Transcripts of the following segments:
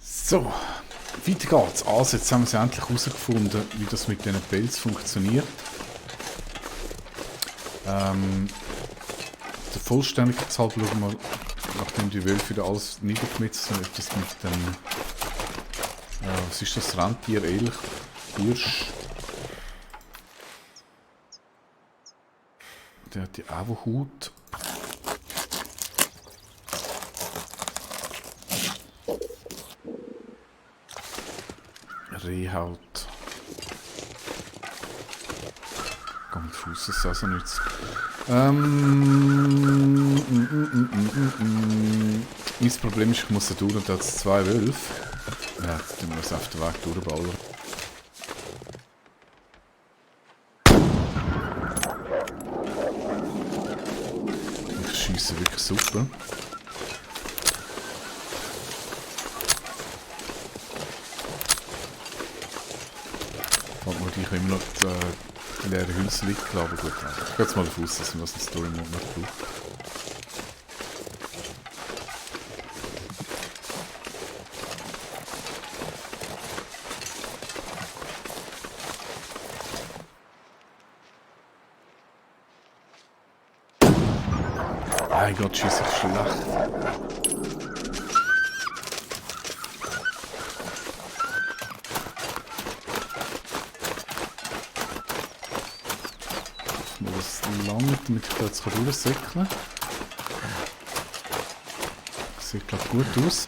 So, weiter geht's. Also, jetzt haben wir endlich herausgefunden, wie das mit diesen Pelz funktioniert. Der Vollständigkeit halber schauen wir, nachdem die Wölfe wieder alles niedergemetzt sind, ob das mit dem... was ist das? Rentier, Elch, Hirsch? Der hat die auch Haut. Rehhaut. Geh mit Fuß, das ist also nichts. Mein Problem ist, ich muss da durch und da hat es 2 Wölfe. Ja, jetzt tun wir das auf den Weg durchballern. Ich schiesse wirklich super. Und ich habe immer noch die leere Hülse liegen gelassen, aber gut. Ich gehe jetzt mal davon aus, dass wir das in Story Mode noch brauchen. Mein Gott, schieße ich schlecht. Damit ich da jetzt durchsäckeln kann. Sieht glaube gut aus.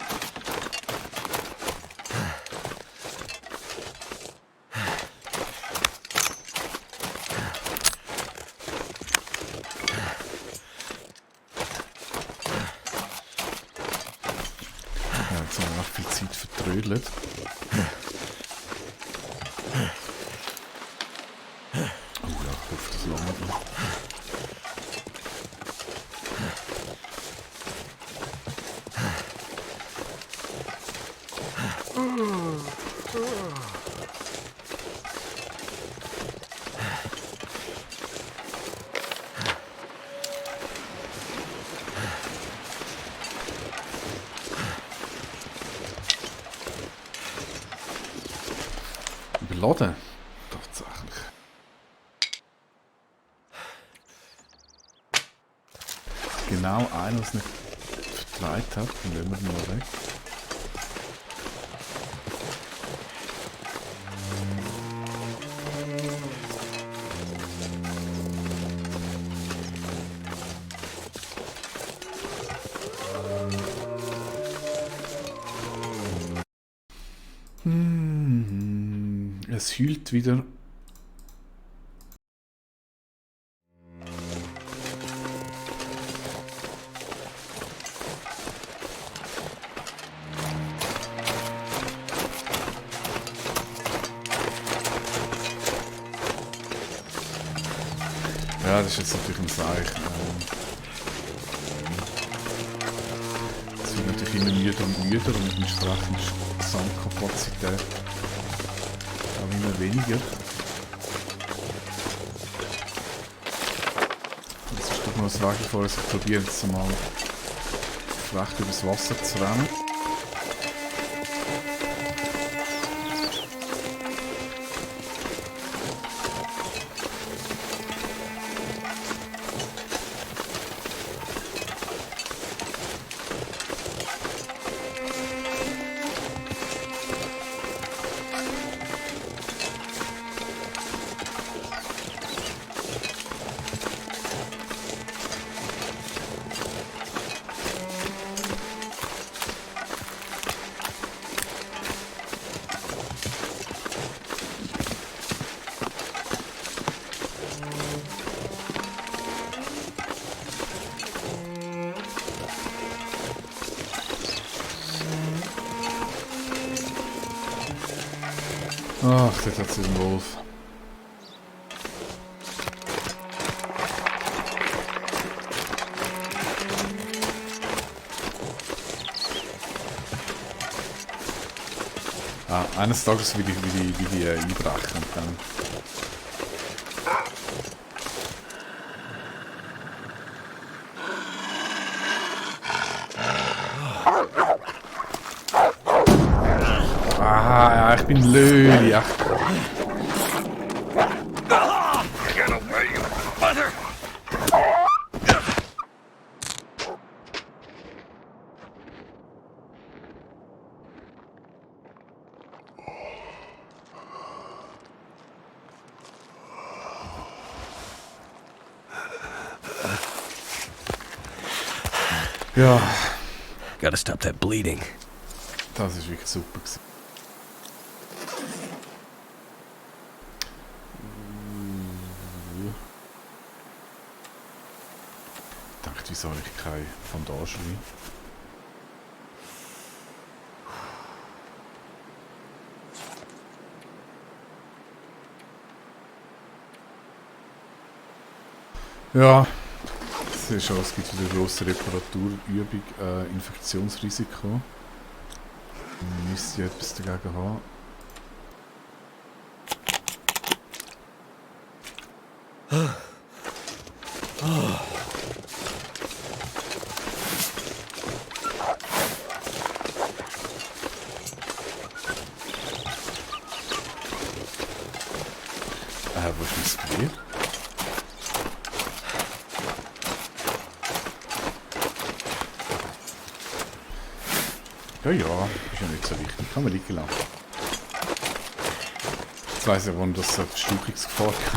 Ja, jetzt haben wir noch viel Zeit vertrödelt. Oh ja, ich hoffe, das langt noch. Überladen? Tatsächlich. Genau einer, was nicht vertreibt hat, dann lassen wir ihn mal weg. Es hüllt wieder. Ja, das ist jetzt natürlich ein Zeichen. Es wird natürlich immer müder und müder und entsprechend ist die Gesamtkapazität auch immer weniger. Das ist doch mal das Weg vor, ich probiere jetzt mal frech übers Wasser zu rennen. Ach, dort hat sie den Wolf. Eines Tages will ich einbrechen und dann... ich bin Löli, echt. Get away, you mother! Ja, Gotta stop that bleeding. das ist wirklich super gewesen. Ich dachte, wieso habe ich keine Bandagen? Ja, es ist schon, es gibt wieder eine grosse Reparaturübung, Infektionsrisiko. Müsste ich etwas dagegen haben. Wo ist mein Bier? Ja, ja, ist ja nicht so wichtig. Kann man liegen lassen. Jetzt weiss ich, warum das eine Verstauchungsgefahr war. Ich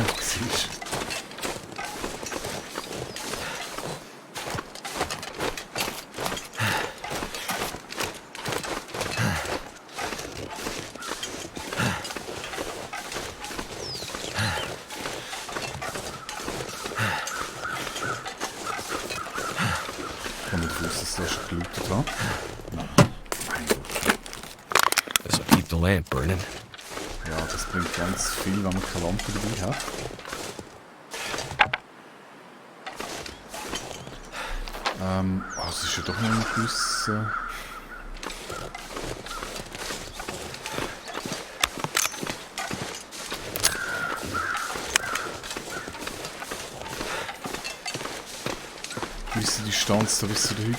kann nicht wissen, dass das schon gelautet hat. This'll keep the lamp burning. Ja, das bringt ganz viel, wenn man keine Lampe dabei hat. Es ist ja doch noch ein gewisser... gewisse Distanz da bis zu der Hütte.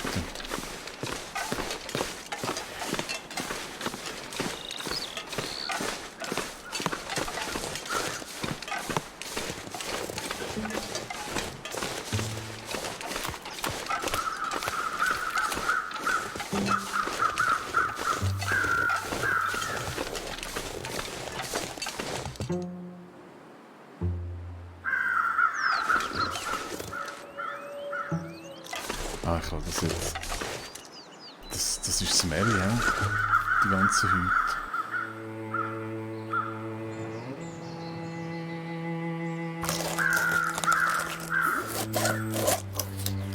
Ah, ich glaube, das jetzt... Das ist das Mary, ja? Die ganze Hütte.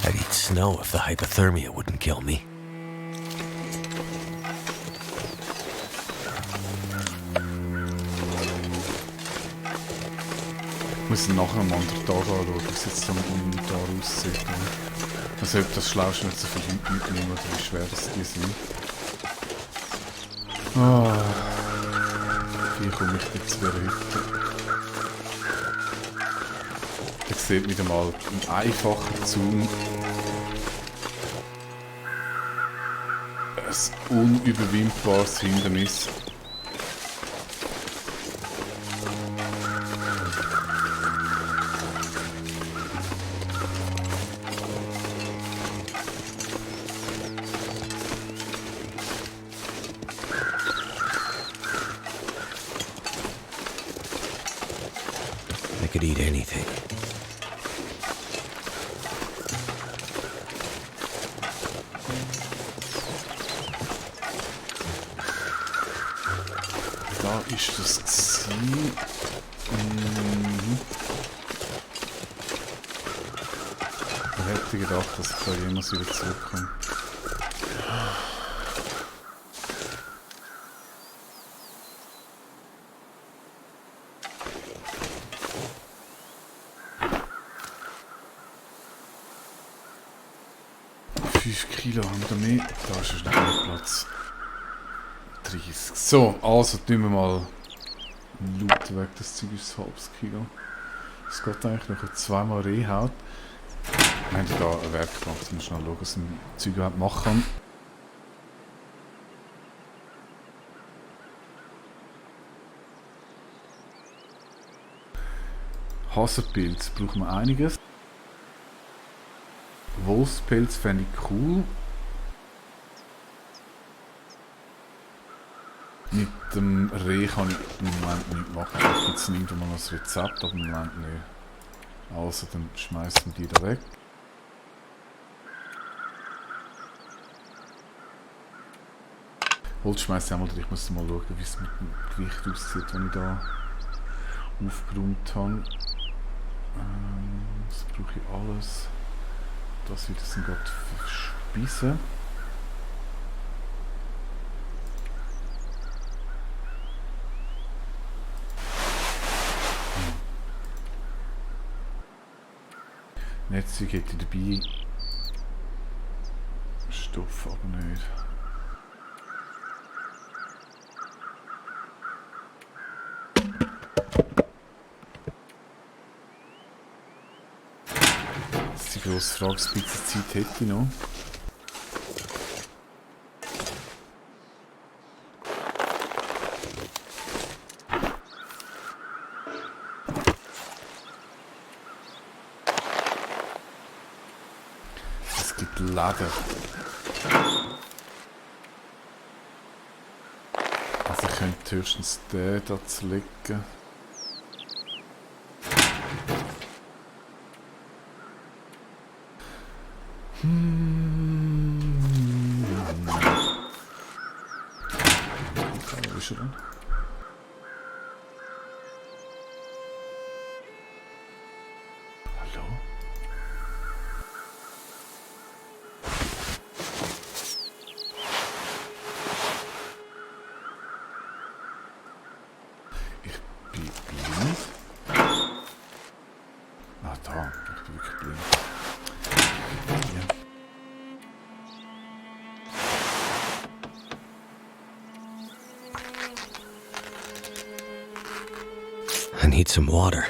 I'd eat snow if the hypothermia wouldn't kill me. Ich muss nachher am anderen Tag anschauen, wie es jetzt am Inventar aussieht. Also ob das schlau ist, nicht so viele Leute mitnehmen oder wie schwer das die sind. Wie komme ich jetzt wieder Hütte? Ihr seht wieder mal im einfachen Zoom ein unüberwindbares Hindernis. I could eat anything. Da ist das Ziel. Ich hätte gedacht, dass ich da jemals wieder zurückkomme. Kilo haben wir mehr. Da ist noch mehr Platz. 30. So, also tun wir mal Loot weg. Das Zeug ist ein halbes Kilo. Es geht eigentlich noch zweimal Rehhaut. Wir haben da ein Werk gemacht. Ich muss schnell schauen, was wir Zeug überhaupt machen Haserpilz brauchen wir einiges. Wolfspilz fände ich cool. Mit dem Reh kann ich im Moment nichts machen. Vielleicht gibt es irgendwann mal ein Rezept, aber im Moment nicht. Also, dann schmeißen wir die da weg. Holz schmeiße ich einmal durch. Ich muss mal schauen, wie es mit dem Gewicht aussieht, wenn ich da aufgeräumt habe. Das brauche ich alles. Das wird jetzt gerade verspeisen. Netzwerk hätte ich dabei. Stoff aber nicht. Das ist die grosse Frage, wie viel Zeit hätte ich noch? Es gibt Leder. Also ich könnte höchstens den da zerlegen. Wo ist er denn? Hallo? Ich bin blind. Ah, da. Ich bin wirklich blind. Ja. I need some water.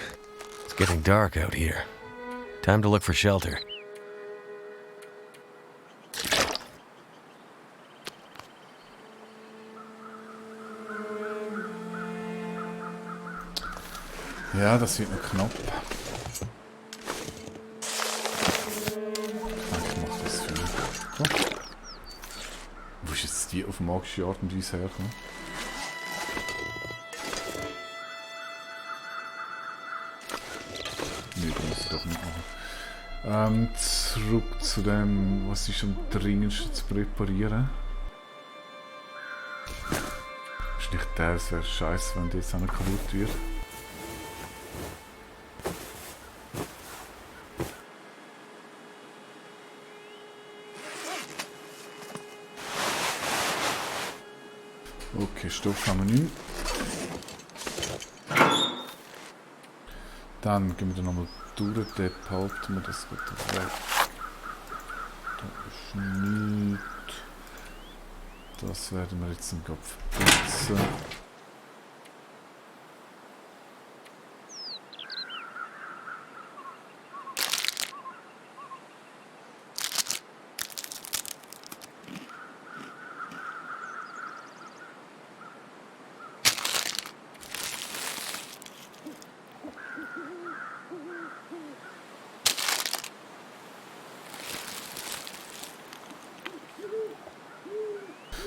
It's getting dark out here. Time to look for shelter. Ja, das wird noch knapp. Ich mach das für. Oh. Wo ist jetzt die auf magische Art und Weise herkommen? Nee, das muss ich doch nicht machen. Zurück zu dem, was ist am dringendsten zu präparieren. Ist nicht der, es wäre scheiße, wenn der jetzt auch noch kaputt wird. Okay, Stoff haben wir nicht. Dann gehen wir da nochmal durch, dann behalten wir das gut weg. Da ist nichts. Das werden wir jetzt im Kopf putzen.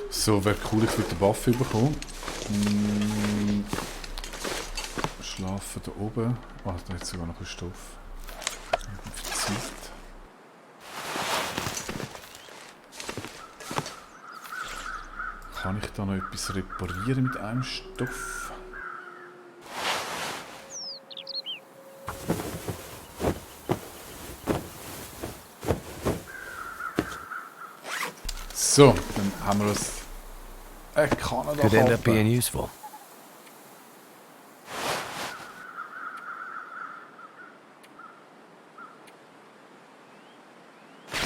So, wäre cool, ich würde den Waffe bekommen. Schlafen da oben. Ah, da hat sogar noch einen Stoff. Zeit. Kann ich da noch etwas reparieren mit einem Stoff? So, dann haben wir das. Kanada Could end up being useful.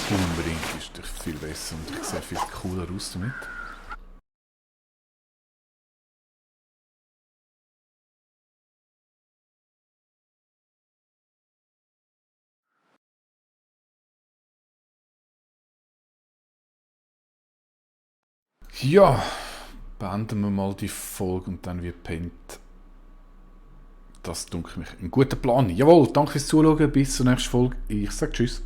Unbedingt ist doch viel besser und ich sehe viel cooler aus damit. Ja, beenden wir mal die Folge und dann wird pennt. das denke ich ein guter Plan. Jawohl, danke fürs Zuschauen, bis zur nächsten Folge. Ich sage Tschüss.